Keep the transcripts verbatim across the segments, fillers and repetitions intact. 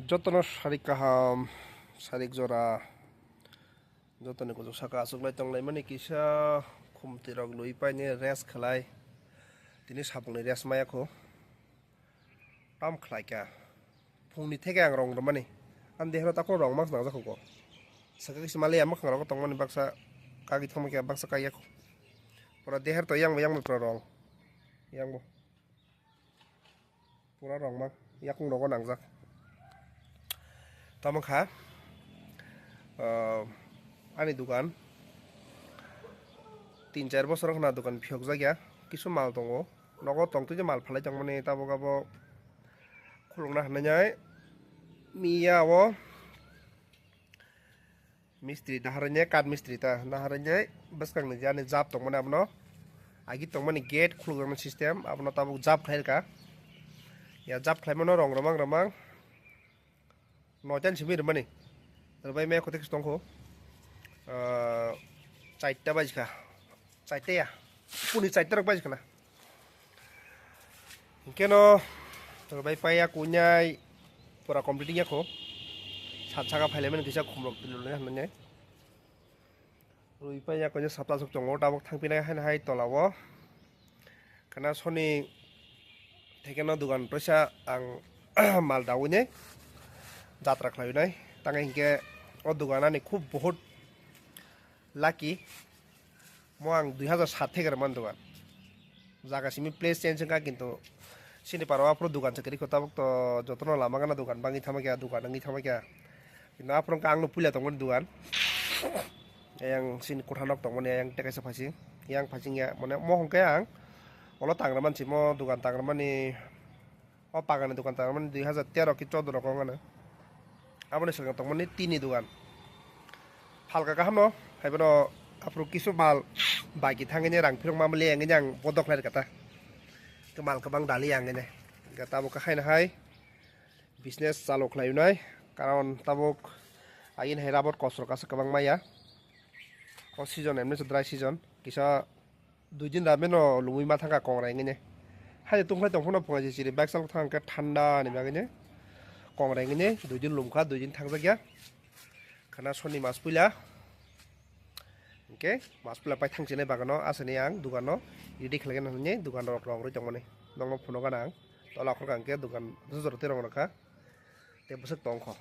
Jotono sarik kaham, sarik jora, jotoni kuchuk saka achuklai tonglaimani kisa khumtwi rok lui paine rest khlai. Tini sapungni rest maya kho. Tam khlai kha. Phungni theke ang rong rwmani. Ang dehero takhuk rong mas nangjak kho. Saka kisa mali ang mwkhang rogo tongmani baksa kagwi thangma khe baksa kaiya kho. Pura deher to yang bo yang bo pura rong. Yang bo. Pura rongma yakung rogo nangjak. Tamo kha, ah, ani dukan tin char bosor wngkha na dukan phiyokjak ya, kisu mal tongo, nogo tongtwi je mal phalai tongmani tabuk abo khulukna hinwi miya o. Mistri naharani, kat mistri ta naharani bwskangni jani jab tongmani abono. Agi tongmani gate khulukjaknai system, abono tabuk jab khlai rwkha. Ya jab khlaimano rong romang romang. Noita ni simi rwmani. Rwbai maya kothek tongkho. Ah, chaita bajikha. Chaita ya. Puni chaita rok bajikha na. Hinkeno rwbai paiya kuinai pura complete wngya kho. Sat saka phailaimani kisa khumrok twi lulai hinwi. Rwi paiya kuinai sapta aswk tongo tabuk thangpinai haino hai tola o. Khana soni thekeno dugan toisa ang mal dawi ne jatra khlai nai. Tang hinkhe o dugan ani khub bohut lucky. Mo ang dui hazar sat theke rwmani dugan. Jaga simi place change wngkha, kintu sini paro aphuru dugan se kwrwi kho, tabuk to jotono lama gana dugan bangwi thangma kya, dugan wngwi thangma kya. Kintu aphuru wngkha ang no puila tongmani dugan. Yang sini kotha nok tongmani yang tei kaisa phaising, yang phaising ya, mane mo hwnkhe ang olo tangra mansi mo dugan tangra mani. O pagani dukan tangra mani dui hazar tero ki choudo rok wng ano. Aboni swkang tongmani tini dukan. Phalka kaham no, hai bono aphuru kisu mal bagi thangwi rang phirok mamali wngwi ang bodok lai rwkha ta. Mal kwbang dali ang ne. Tabuk haino hai business chalo khlai nai. Karon tabuk agini hai rubber kosrok asa kwbang maya. O season emni dry season. Kisa dui din ramen no lungwi ma thangkha kongrai wngwi ne. Hai tungkhlai tongphano phungai se chiri bike chalo thangkhe thanda ni bagwi ne. Kongrai wngwi ne dui din lumkha, dui din thangjakya. Khana soni mas puila. Hinkhe mas puila pai thangsinai bagano asani ang dugano ready khlaigena hinwi dugan rok rong rwi tongmani. Nokno phunukgana ang. Tola khorka hinkhe dugan bwsajora tei rong rwkha. Tei bwswk tongkho.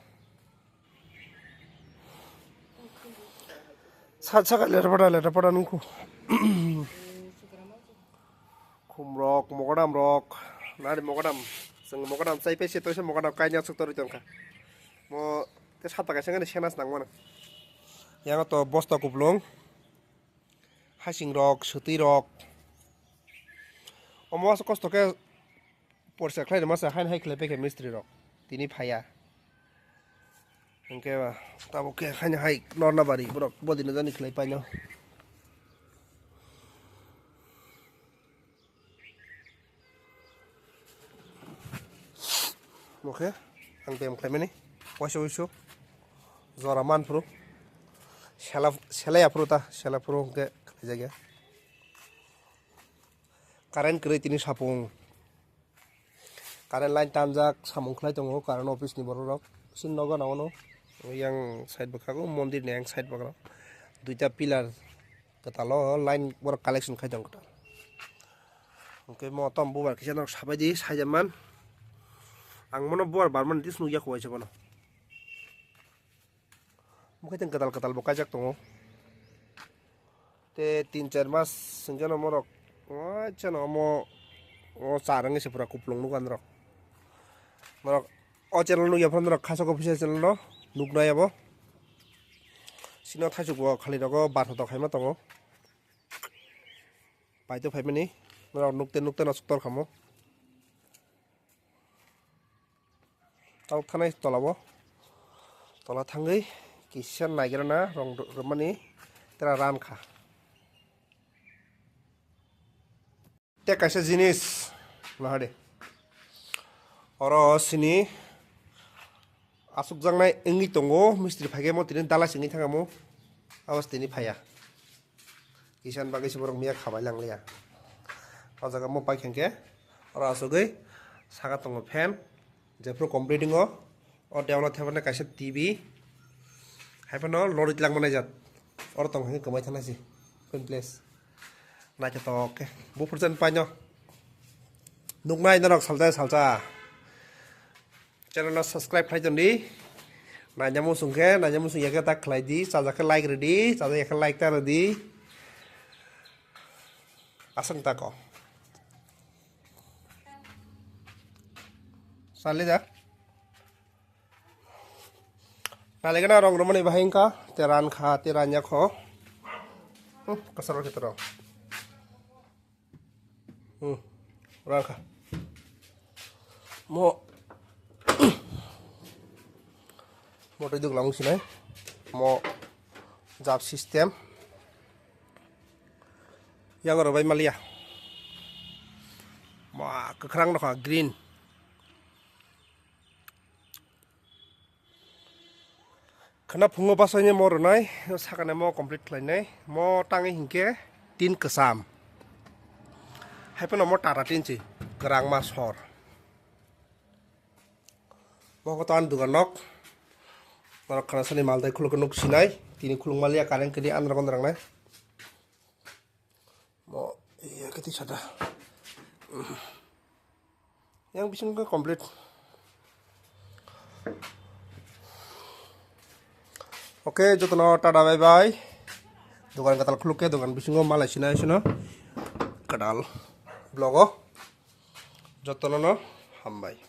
Sat saka lerpada lerpada nungkhu. Khumrok, mogodam rok, nari mogodam. Chwng mogodam chai paise toise mogodam kaini aswk torwi tongkha. Mo te sata kaisa ngani senas nangmano. Yango to bosta kuplung. Hasing rok, swtwi rok. Omo aswk kosto khe porsa khlai rwmasa haino hai khlai paikha mistri rok. Tini phaiya. Hinkhe ba tabuk khe haino hai norna bari borok bodino jani khlai paino. Omo khe ang bem khlaimani waisa waisu jora manphuru sela selai aphuru ta sela phuru hinkhe khlaijakya. Current kwrwi tini sapung. Current line tanjak samung khlai tongo current office ni borok rok. Sini nogo nangmano yang side bwkhago mondir ni yang side bwkha duita pillar kwtal o line borok collection khai tongo kwtal. Hwnkhe mo tom bubar kisa norok sabai di saijaman. Ang mono bubar barmani dis nukya kho waisa bono. Mukhe teng kwtal kwtal bo kaijak tongo. Te tin char mas hwnkhe no morok, acha no omo, o char wngwi se pura kuplung nukha norok. Norok o channel nukya phano norok khasok official channel no nuknai abo. Sino thaichuk bo khali rogo bar thotok khaima tongo. Paito phaimani norok nukte nukte no suktor khamo. Tabuk thanai tola bo. Tola thangwi kisa naigrana rong rwmani tera ran kha. Te kaisa jinis nahade. Oro sini asukjaknai wngwi tongo, mistri phaikhe mo tini dalai se wngwi thangamo. Abos tini phaiya. Kisan bagwi se borok miya khabai langliya. O jaga mo paikha hinkhe oro asugwi saka tongo fan, jephuru complete wngo, O dewalo thepana kaisa T V. Hai phano lori tlang manai jat. Oro tong hai kwmai thana si. Queen Place. Naithotok khe. Buphur jan paino. Nuknai norok salsa salsa. Channel no subscribe khlai tondi. Naina muchung khe, naina muchung ya khe tak khlai di. Chajak khe like rwdi. Chajak ya khe like ta rwdi. Aswk tako. Sale da. Nalegana rong romani bahai wngkha, te ran kha, te ranya kho. Hmm, kasar khe toro. Hmm, ran kha. Mo, mo twi duk lang sinai. Mo jab system. Yang oro bai malia. Ma, kwkhrang nokha, green. Khana phungo basaini mo rwnai, sakani mo complete khlainai. Mo tangwi hinkhe tin kwcham. Hai phano mo Tata tin si, kwrang ma sor. Mo khe to ani dugan nok. Norok khana sani mal dai khuluk nuk sinai. Tini khuluk malia current kini andro gondro rangnai. Mo iya kiti sada. Yang bising ke complete. Oke, jotono tada bye bye. Dogan katal khuluk khe dogan bisingo malai sinai sino. Kadal vlog o. Jotono no hambai.